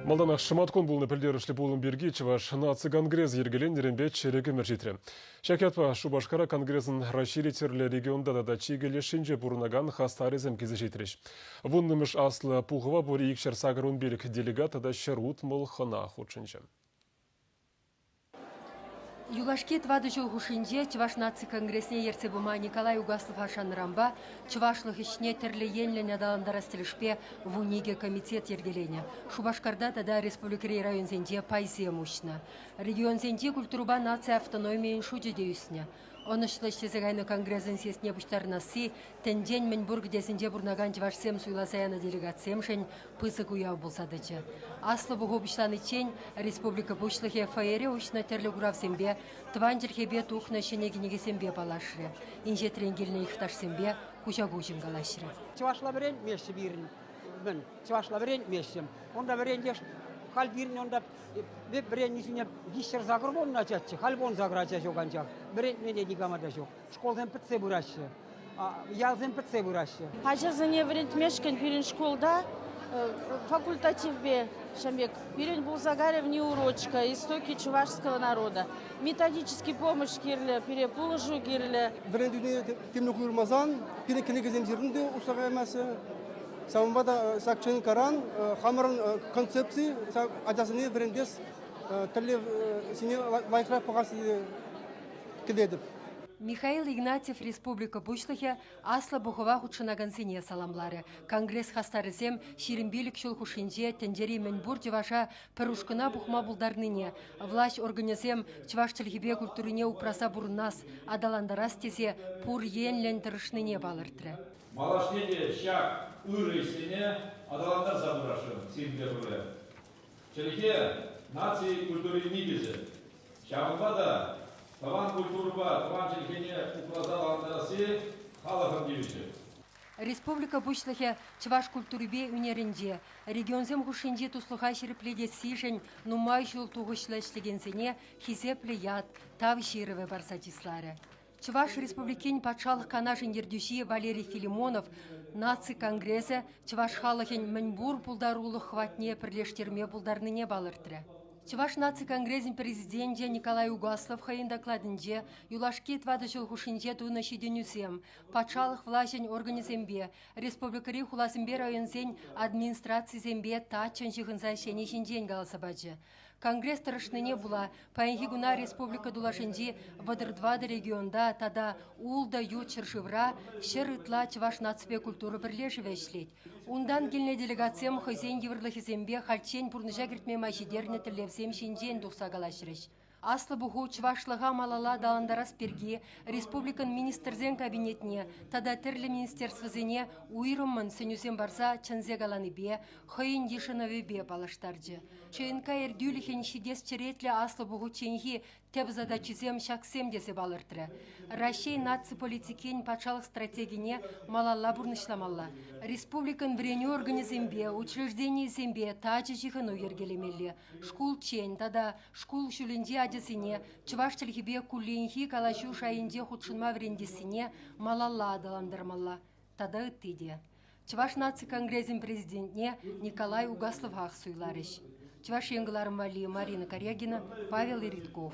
Малтанах шӑматкун пулнӑ пӗлтерӗшлӗ пулӑм пирки Чӑваш наци конгресӗ йӗркеленнӗренпе чӗрӗк ӗмӗр ҫитрӗ. Ҫак ятпа Шупашкара конгресӑн Раҫҫейри тӗрлӗ регионта тата чикӗ леш енче пурӑнакан хастарӗсем килсе ҫитрӗҫ. Вуннӑмӗш аслӑ пухӑва пур 285 делегат тата 160 хӑна хутшӑнчӗ. Юлашки тӑватӑ ҫул хушшинче Чӑваш наци конгресне ертсе пыма Николай Угаслова шаннӑранпа чӑвашлӑх ӗҫне тӗрлӗ енлӗн аталантарас тӗлӗшпе 12 комитет йӗркеленӗ. Шупашкарта тата республикӑри районсенче пайсем уҫнӑ. Регионсенчи культурӑпа наци автономийӗн шучӗ те ӳснӗ. Ӑнӑҫлӑ ӗҫлесе кайнӑ конгресӑн съездне пуҫтарӑнасси тӗнчен мӗнпур кӗтесӗнче пурӑнакан чӑвашсем суйласа янӑ делегатсемшӗн пысӑк уяв пулса тӑчӗ. Аслӑ пуху пуҫланиччен республика Пуҫлӑхӗ фойере уҫнӑ тӗрлӗ куравсемпе, тӑван чӗлхепе тухнӑ ҫӗнӗ кӗнекесемпе паллашрӗ, инҫетрен килнӗ йӑхташсемпе куҫа-куҫӑн калаҫрӗ. Чӑвашла вӗрентмеҫҫӗ пирӗн. Мӗн, чӑвашла вӗрентмеҫҫӗ. Унта вӗрентеш, халь пирӗн унта вӗреннисене 308 вуннӑ ачаччӗ, халь 18 ача ҫук анчах. Вӗрентме те никама та ҫук. Школсем пӗтсе пыраҫҫӗ. Ялсем пӗтсе пыраҫҫӗ. Ачасене вӗрентмешкӗн пирӗн шкулта факультативпе ҫавӑн пек пирӗн пулса кайрӗ внеурочка «Истоки чувашского народа». Методический помощь кирлӗ, пире пулӑшу кирлӗ. Вӗрентӳне тимлӗх уйӑрмасан пирӗн кӗнекесем ҫырни те усса каймаҫҫӗ. Ҫавӑнпа та ҫак ЧНКран хамӑрӑн концепци ачасене вӗрентес тӗллев ҫине лайӑхрах пӑхас килетӗп. Михаил Игнатьев республика Пуҫлӑхӗ Аслӑ Пухӑва хутшӑнакансене саламларӗ. Конгресс хастарӗсем 25 ҫул хушшинче тӗнчери мӗнпур чӑваша пӗр ушкӑна пухма пултарнине, влаҫ органӗсем чӑваш чӗлхипе культурине упраса пурӑнас, аталантарас тесе пур енлӗн тӑрӑшнине палӑртрӗ. Малашне те ҫак ырӑ ӗҫсене аталантарса пырасшӑн сирӗнпе пӗрле. Чӗлхе наци культурин никӗсӗ. Ҫавӑнпа та тӑван культурӑпа тӑван чӗлхене упраса аталантарасси халӑхӑн тивӗҫӗ. Республика Пуҫлӑхӗ чӑваш культурипе ӳнерӗнче, регионсем хушшинчи туслӑха ҫирӗплетессишӗн нумай ҫул тухӑҫлӑ ӗҫлекенсене хисеплӗ ят, Тав ҫырӑвӗ парса чысларӗ. Чӑваш Республикин Патшалӑх Канашӗн ертӳҫи Валерий Филимонов наци конгресӗ чӑваш халӑхӗн мӗнпур пултарулӑх хӑватне пӗрлештерме пултарнине палӑртрӗ. Чӑваш наци конгресӗн президенчӗ Николай Угаслов хӑйӗн докладӗнче юлашки тӑватӑ ҫул хушшинче тунӑ ҫитӗнӳсем, патшалӑх влаҫӗн органӗсемпе, республикӑри хуласемпе районсен администрацисемпе таччӑн ҫыхӑнса ӗҫлени ҫинчен каласа пачӗ. Конгресс тӑрӑшнине пула паянхи куна республика тулашӗнчи 34 регионта тата ултӑ ют ҫӗршывра 100 ытла чӑваш наципе культура пӗрлешӗвӗ ӗҫлет. Унтан килнӗ делегатсем хӑйсен йывӑрлӑхӗсемпе хальччен пурнӑҫа кӗртме май ҫитернӗ тӗллевсем ҫинчен тухса калаҫрӗҫ. Аслӑ пуху чӑвашлӑха малалла аталантарас пирки республикӑн Министрсен Кабинетне тата тӗрлӗ министерствӑсене уйрӑммӑн сӗнӳсем парса чӗнсе каланипе хӑйӗн йышӑнӑвӗпе паллаштарчӗ. ЧНК ертӳлӗхӗн ҫитес черетлӗ аслӑ пухучченхи тӗп задачисем ҫаксем тесе палӑртрӗ. Раҫҫей наци политикин патшалӑх стратегине малалла пурнӑҫламалла, республикӑн вӗренӳ органӗсемпе, учрежденийӗсемпе тачӑ ҫыхӑну йӗркелемелле, шкулччен тата шкул ҫулӗнчи ачасене чӑваш чӗлхипе кулленхи калаҫу шайӗнче хутшӑнма вӗрентессине малалла аталантармалла тата ытти те. Чӑваш наци конгресӗн президентне Николай Угасловах суйларӗҫ. Чӑваш Ен кӑларӑм валли Марина Карягина, Павел Иритков.